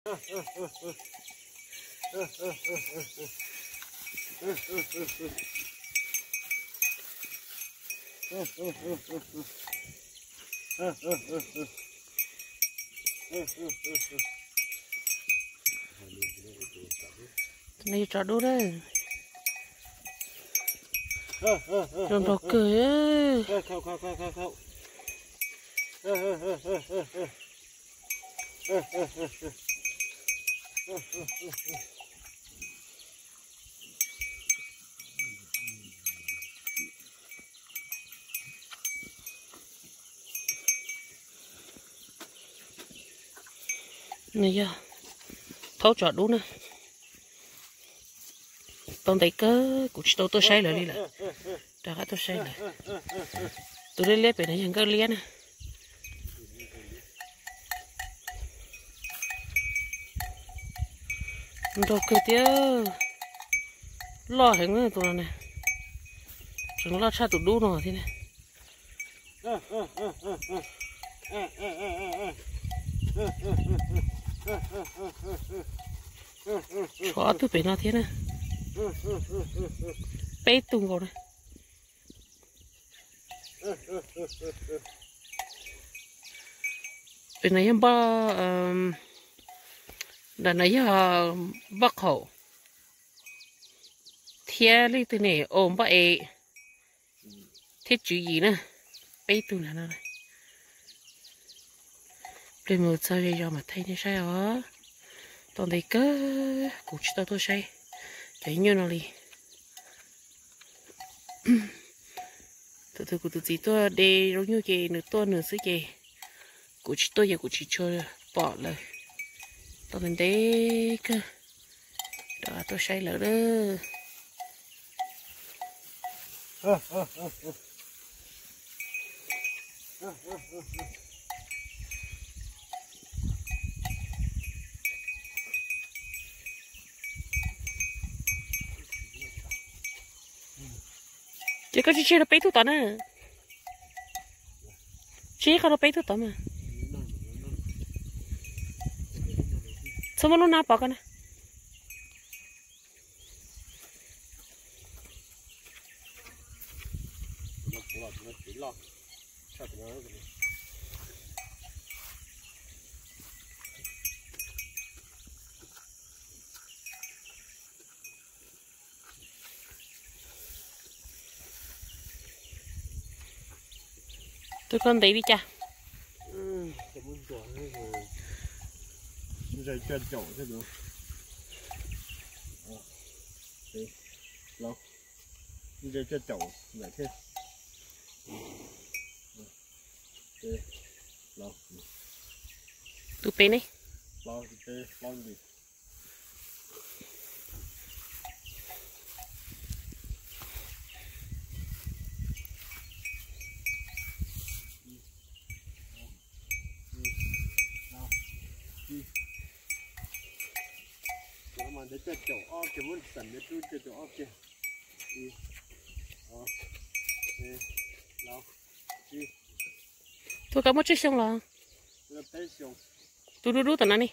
Tus no yog tsov dub na. Zoo nraug kawg. Nws yog thaub tsov dub na. Tau ntev kawg kuv tsis tau tuaj saib lawv li lawm. Rov qab tuaj saib lawm. Tus liab liab pem no yog nkawj liab na. Nraug kawg thiab. Loj heev tus no na. Tseem loj tshaj tus dub no thiab na. Tshuav ob tug pem no thiab na. Peb tug nkaus na. Pem no yog npaj, nram no yog npaj qhaum thiab leej twg ne, o, npaj e thiab tswv yim na. Peb tug nram no. Plig mus txog ze zos mam thaij nej saib os. Tau ntev kawg kuv tsis tau tuaj saib cov nyuj no li. Thaum twg kuv tus txiv tuaj de zaub nyuj ces nws tuaj nws xwb ces kuv tsis tuaj ces kuv tsis tshua pom lawm. Tau ntev kawg rov qab tuaj saib lawm. Ces koj tsis tseg rau peb tug tod na. Tseg qhov rau peb tug tod mas. Txhob muab lub nab pov koj na. Tus koj ntev li cas? Ntse cuaj caum thiab. Ntse cuaj caum lawm thiab. Tus pem ne? Tus koj muaj tsawg xyoo los? Tus dub dub tom no ne?